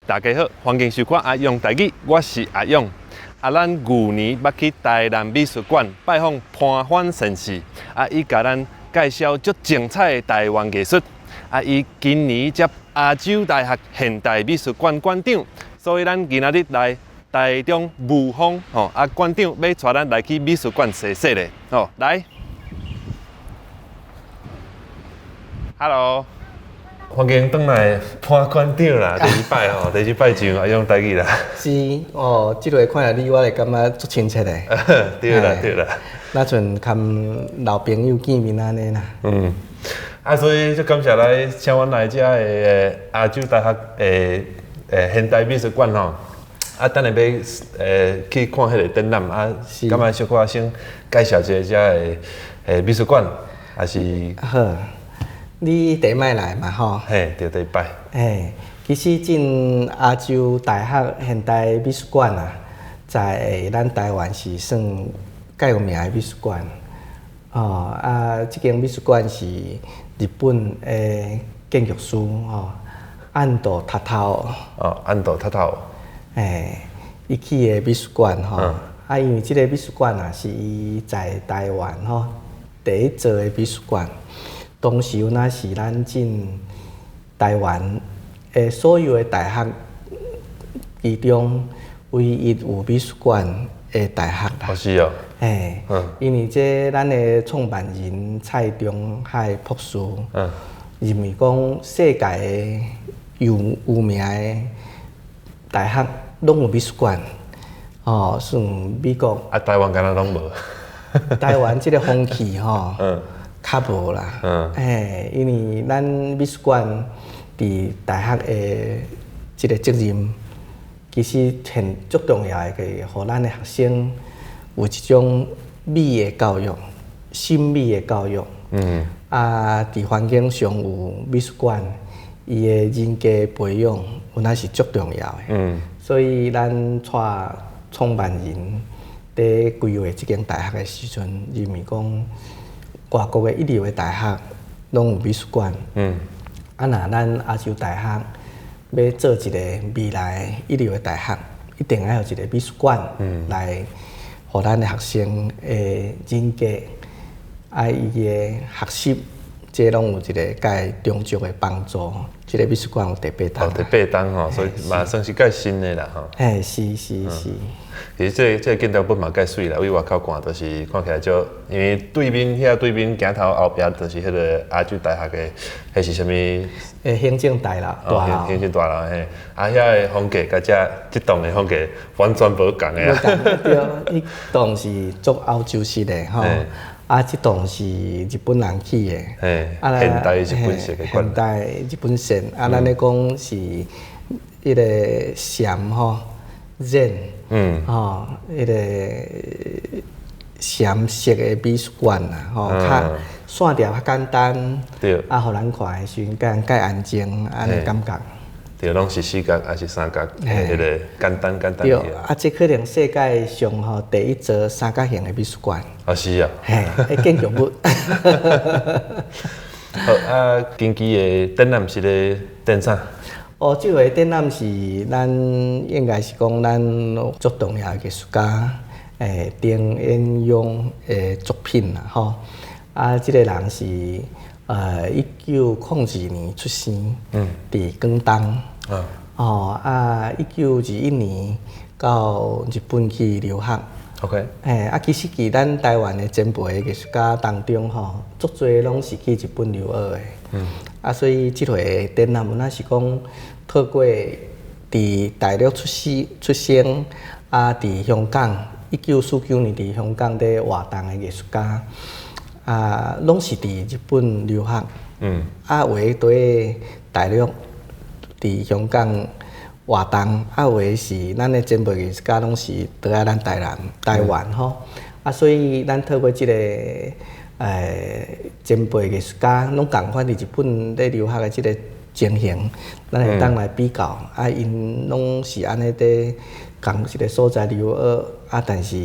大家好，歡迎收看阿勇台語，我是阿勇。啊，咱舊年捌去台南美術館拜訪潘帆先生，啊，伊共咱介紹足精彩的台灣藝術。啊，伊今年接亞洲大學現代美術館館長，所以咱今仔日來台中霧峰吼，啊，館長欲帶咱來去美術館踅踅咧，吼，來，Hello。歡迎轉來潘館長啦，第二擺吼，第二擺上阿勇台語啦。是哦，這回看著你，我會感覺足親切的。對啦對啦。若像佮老朋友見面按呢啦。嗯。啊，所以足感謝來請阮來遮的亞洲大學的現代美術館吼。啊，等下欲去看彼個展覽啊，敢會小可先介紹一下遮的美術館，抑是？好。你第一擺來嘛吼？嘿，對，第一擺。嘿，其實進亞洲大學現代美術館啊，在咱台灣是算較有名的美術館。哦，啊，這間美術館是日本的建築師吼，安藤塔塔夫。哦，安藤塔塔夫。嘿，伊起的美術館吼，啊，因為這個美術館啊，是伊在台灣吼第一座的美術館。當時有若是咱進台灣的所有的大學其中唯一有美術館的大學啦。哦，是哦。嘿，因為這咱的創辦人蔡中海博士，認為講世界的有名的大學攏有美術館，哦，像美國。啊，台灣敢若攏無。台灣這個風氣吼。較無啦，嘿，因為咱美術館佇大學的這個責任，其實很足重要的，就是予咱的學生有一種美的教育、審美的教育。啊，佇環境上有美術館，伊的人格培養，有若是足重要的。所以咱帶創辦人佇規劃這間大學的時陣，認為講，外國的一流的大學攏有美術館。啊，若咱亞洲大學欲做一個未來一流的大學，一定愛有一個美術館來，予咱的學生的人格，啊，伊的學習，這攏有一個較充足的幫助。這個美術館有第八棟。哦，第八棟吼，所以嘛算是較新的啦吼。嘿，是是是。其實這個建築物嘛蓋媠啦，對外口看就是看起來足，因為對面遐對面鏡頭後壁就是彼個亞洲大學的，彼是啥物？行政大樓。哦，行政大樓嘿，啊，遐个風格佮這棟的風格完全無仝的啊。對，彼棟是足歐洲式的吼，啊，這棟是日本人起的。嘿，現代日本式的。現代日本式，啊，咱咧講是彼個禪吼。Zen，吼，彼個禪式的美術館啦，吼，較線條較簡單，啊，予人看的時陣較較安靜，按呢感覺。對，攏是四角抑是三角，彼個簡單簡單。對，啊，這可能世界上吼第一座三角形的美術館。啊，是啊。嘿，建築物。好，啊，近期的展覽是咧展啥？哦，這回展覽是咱應該是講咱足重要的藝術家，丁彥雍的作品啦，吼。啊，這個人是1902年出生，佇廣東。哦，啊，1921年到日本去留學。 嘿，啊，其實佇咱台灣的前輩藝術家當中，吼，足濟攏是去日本留學的。啊，所以這回展覽若是講透過佇大陸出生，啊，佇香港1949年佇香港佇活動的藝術家，啊，攏是佇日本留學。啊，有的佇大陸，佇香港活動，啊，有的是咱的前輩藝術家攏是佇來咱台南、台灣吼。啊，所以咱透過這個前輩藝術家攏仝款佇日本咧留學的這個情形，咱會當來比較。啊，𪜶攏是按呢佇仝一個所在留學，啊，但是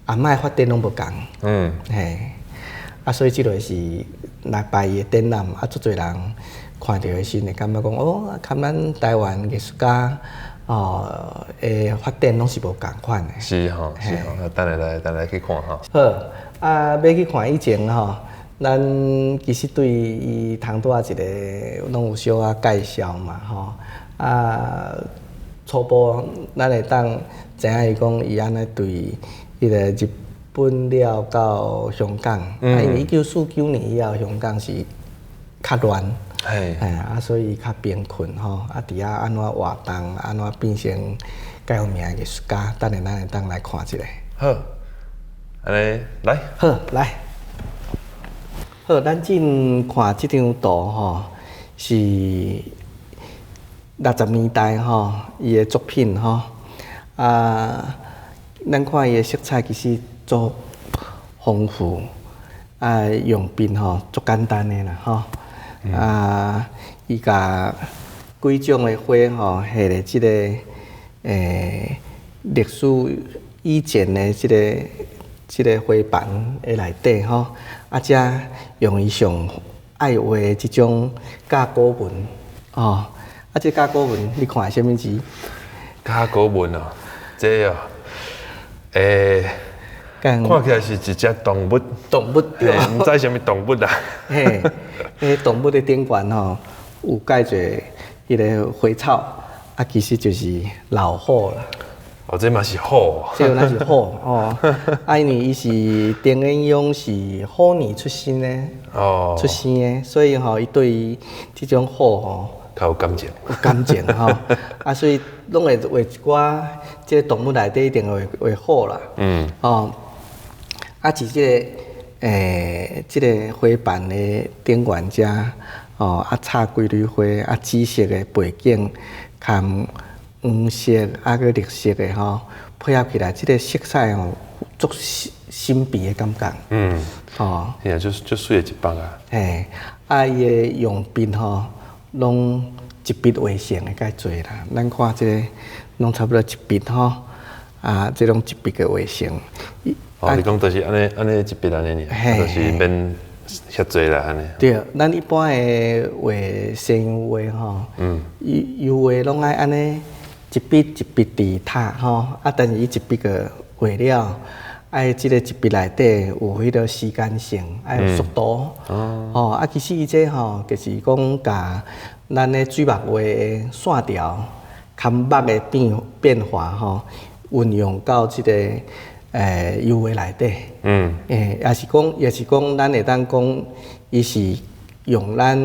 阿嬤的發展攏無仝。嘿，啊，所以這個是來排伊的展覽，啊，足濟人看著的時會感覺講哦，佮咱台灣藝術家哦的發展攏是無仝款的。是吼，是吼，等下來，等下去看吼。好，啊，欲去看以前吼，咱其實對伊通拄仔一个攏有小可介紹嘛吼，啊，初步咱會當知影伊講伊按呢對彼个日本了到香港，啊，因為1949年以後香港是較亂，啊，所以較貧困吼，啊，佇遐按怎活動，按怎變成較有名的藝術家，等下咱會當來看一下。好，按呢來。好，來。好，咱進看這張圖吼，是60年代吼，伊的作品吼，啊，咱看伊的色彩其實足豐富，啊，用筆吼足簡單的啦吼，啊，伊共幾種的花吼，畫咧這个歷史以前的這個花瓣的內底吼，啊，才用伊上愛畫的這種甲骨文，吼，啊，這甲骨文你看啥物字？甲骨文哦，這哦，看起來是一隻動物。動物對。毋知啥物動物啊？嘿，彼動物的頂懸吼，有蓋一个彼个花草，啊，其實就是老虎啦。哦，這嘛是虎。這嘛是虎哦。啊，因為伊是丁延勇是虎年出生的，出生的，所以吼，伊對於這種虎吼，較有感情。有感情吼。啊，所以攏會畫一寡這个動物內底一定會畫虎啦。吼，啊，佇這个這个花瓣的頂懸遮，吼，啊，插幾蕊花，啊，紫色的背景，含黃色啊，閣綠色的吼，配合起來，這個色彩吼，足神秘的感覺。吼。是啊，足媠的一幅啊。嘿，啊，伊的用筆吼，攏一筆畫成的較濟啦。咱看這個，攏差不多一筆吼，啊，這攏一筆的畫成。哦，你講就是按呢按呢一筆按呢爾，就是免遐濟啦按呢。對，咱一般的畫西洋畫吼，油畫攏愛按呢一筆一筆佇貼吼，啊，但是伊一筆個畫了，愛這个一筆內底有彼个時間性，愛有速度，吼，啊，其實伊這吼，就是講共咱的水墨畫的線條、含墨的變化吼，運用到這个油畫內底，也是講，咱會當講，伊是用咱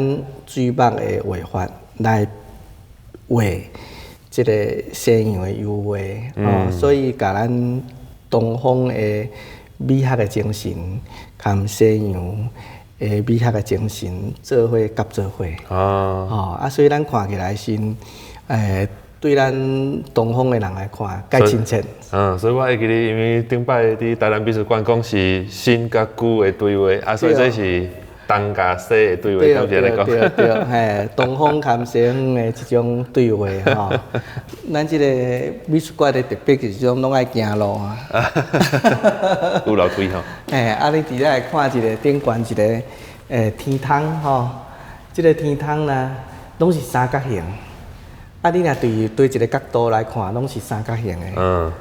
水墨的畫法來畫這个西洋的油畫，哦，所以共咱東方的美學的精神，含西洋的美學的精神做伙夾做伙，吼，啊，所以咱看起來是，對咱東方的人來看，較親切。所以我會記得，因為頂擺佇台南美術館講是新佮舊的對話，啊，所以這是東佮西的對話，敢是按呢講？對對，嘿，東方佮西方的這種對話吼。咱這個美術館的特別就是講攏愛行路啊。有樓梯吼。嘿，啊，你佇遮會看一個頂懸一个天窗吼，這個天窗呢，攏是三角形。啊，你若對一个角度來看，攏是三角形的。而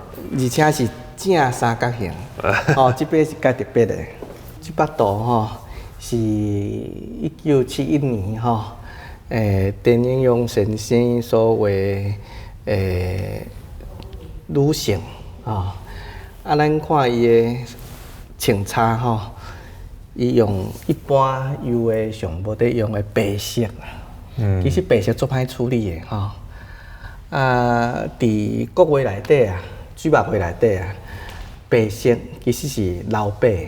且是正三角形。哦，這擺是較特別的。這幅圖吼，是1971年吼，田英勇先生所畫的女性吼。啊，咱看伊的穿插吼，伊用一般油畫上無咧用的白色啦。其實白色足歹處理的吼。啊，佇國畫內底啊，水墨畫內底啊，白色其實是留白，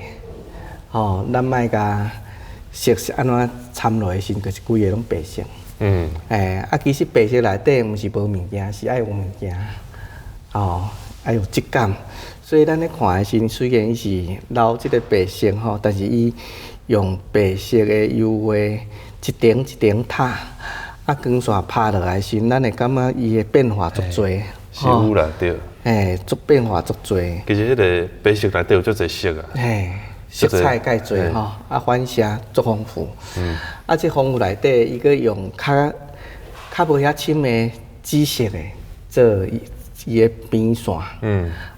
吼，咱莫共色是按怎摻落的時陣，就是規个攏白色。啊，其實白色內底毋是無物件，是愛有物件，吼，愛有質感。所以咱咧看的時陣，雖然伊是留這个白色吼，但是伊用白色的油畫一層一層貼，啊，光線拍落來時，咱會感覺伊的變化足濟。是有啦，對。嘿，足變化足濟。其實彼个白色內底有足濟色啊。色彩蓋濟吼，啊反射足豐富。啊，這豐富內底，伊閣用較較無遐深的紫色的做伊伊的邊線。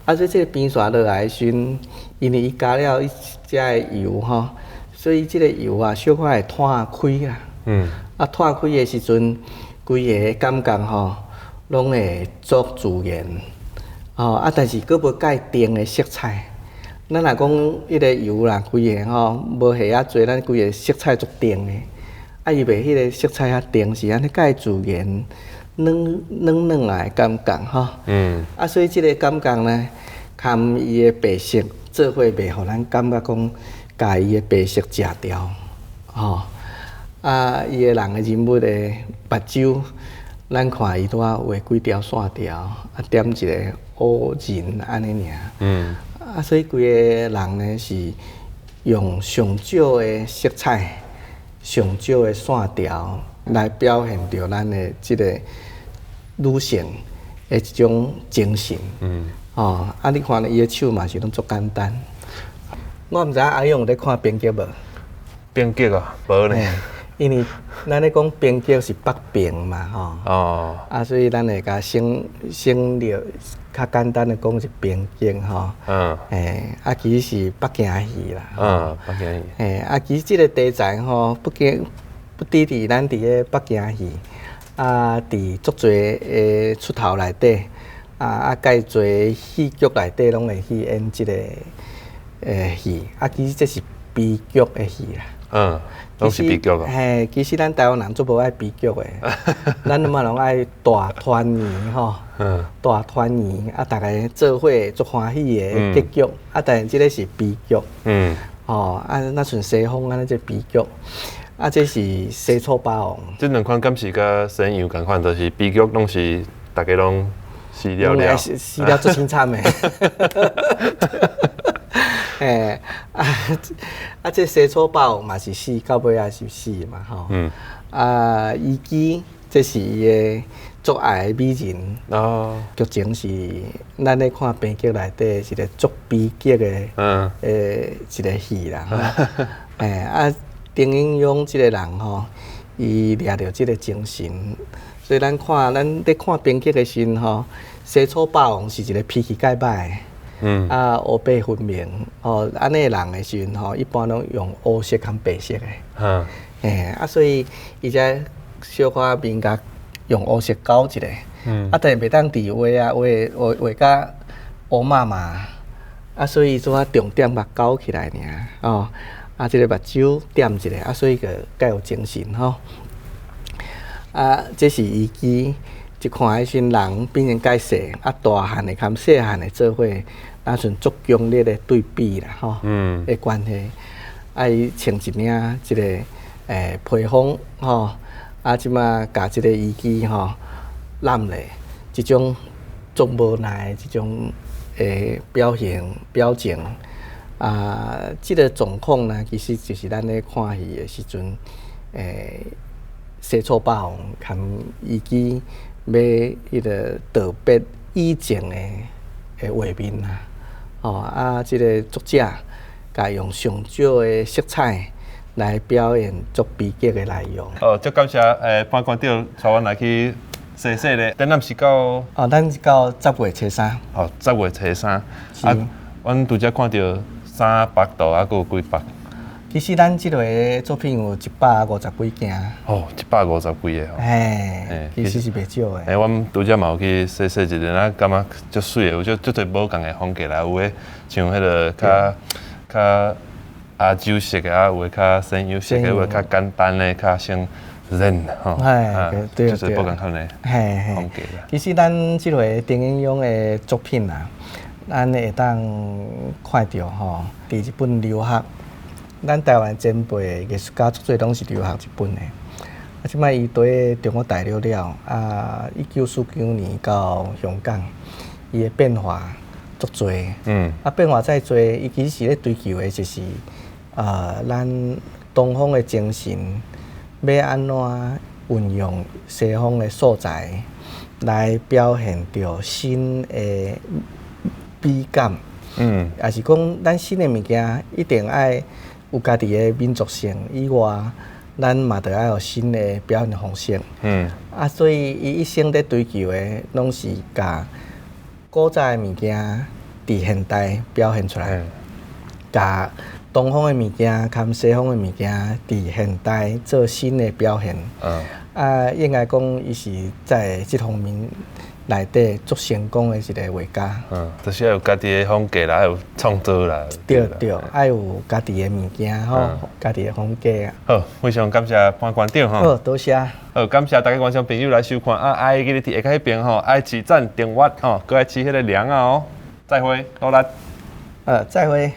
啊，所以這個邊線落來的時陣，因為伊加了伊遮的油吼，所以這個油啊，小可會湠開啦。啊，湠開的時陣，規個感覺吼，攏會足自然。吼，啊，但是閣無蓋重的色彩。咱若講彼個油啦，規個吼無下遐濟，咱規個色彩足重的。啊，伊袂彼個色彩遐重，是按呢蓋自然，軟軟軟來的感覺吼。啊，所以這個感覺呢，含伊的白色做伙袂予咱感覺講，共伊的白色食掉，吼。啊，伊的人的人物的目睭，咱看伊拄仔畫幾條線條，啊點一個烏人按呢爾。啊，所以規個人呢是用上少的色彩、上少的線條來表現著咱的這個女性的一種精神。哦，啊，你看伊的手嘛是攏足簡單。我毋知影阿勇有咧看冰劇無？冰劇啊，無呢。因為咱咧講冰劇是北平嘛，吼。啊，所以咱會共省省略，較簡單的講是冰劇吼。欸，啊，其實是北京戲啦。嗯，北京戲。欸，啊，其實這個題材吼，不僅不止佇咱佇咧北京戲，啊，佇足濟的出頭內底，啊啊，蓋濟戲劇內底攏會去演這個戲，啊，其實這是悲劇的戲啦。嗯，攏是悲劇啊。嘿，其實咱台灣人足無愛悲劇的，咱嘛攏愛大團圓吼，大團圓啊，逐个做伙足歡喜的結局，啊，但是這个是悲劇。吼，啊，若像西方按呢這悲劇，啊，這是西楚霸王。這兩款敢是佮西洋仝款，就是悲劇攏是逐家攏死了了，死了足凄慘的。欸，啊啊！這西楚霸王嘛是死，到尾也是死嘛，吼。啊，虞姬這是伊的足愛的美人。劇情是咱咧看悲劇內底一個足悲劇的，一個戲啦。欸，啊，丁英勇這個人吼，伊掠著這個精神，所以咱看咱咧看悲劇的時陣吼，西楚霸王是一個脾氣蓋歹的。啊，黑白分明，吼，按呢人的時陣吼，一般攏用烏色兼白色的。欸，啊，所以伊才小可面頰用烏色勾一下。啊，但是袂當佇畫啊，畫畫畫甲烏麻麻，啊，所以做啊重點共勾起來爾，哦，啊，這个目睭點一下，啊，所以就較有精神吼。啊，這是虞姬，一看彼時人變成較細，啊，大漢的含細漢的做伙，若像足強烈的對比啦，吼，的關係。啊，伊穿一領這个披風吼，啊，這馬共這个虞姬吼攬咧，這種足無奈的這種表現表情。啊，這个狀況呢，其實就是咱咧看戲的時陣，西楚霸王含虞姬欲彼个道別以前的的畫面啦。吼，啊，這个作者共用上少的色彩來表現足悲劇的內容。哦，足感謝潘館長帶阮來去踅踅咧。展覽是到哦，咱是到10月初3。哦，10月初3。啊，阮拄才看著三百度，啊，閣有幾百？其實咱這個作品有150幾件。哦，150幾个哦。嘿，其實是袂少的。欸，阮拄才嘛有去踅踅一下，啊，感覺足媠的，有足足濟無仝的風格啦，有的像彼个較較亞洲式的，啊，有的較西洋式的，有的較簡單的，較像 Zen 吼。嘿，對對。就是無仝款的風格啦。其實咱這回丁英勇的作品啊，咱會當看著吼，佇日本留學。咱台灣前輩藝術家足濟攏是留學日本的，啊，這擺伊佇中國大陸了，啊，1949年到香港，伊的變化足濟，啊，變化再濟，伊其實是咧追求的就是，咱東方的精神，欲按怎運用西方的素材來表現著新的美感。也是講咱新的物件一定愛有家己的民族性以外，咱嘛著愛有新的表現方式。啊，所以伊一生咧追求的，攏是共古早的物件佇現代表現出來，共東方的物件佮西方的物件佇現代做新的表現。啊，應該講伊是在這方面內底足成功的一個畫家。嗯，就是愛有家己的風格啦，愛有創造啦。對對，愛有家己的物件吼，家己的風格啊。好，非常感謝潘館長吼。好，多謝。好，感謝大家觀眾朋友來收看啊！愛記得佇下跤彼邊吼，愛按讚訂閱吼，閣愛持彼個鈴仔哦。再會，努力。再會。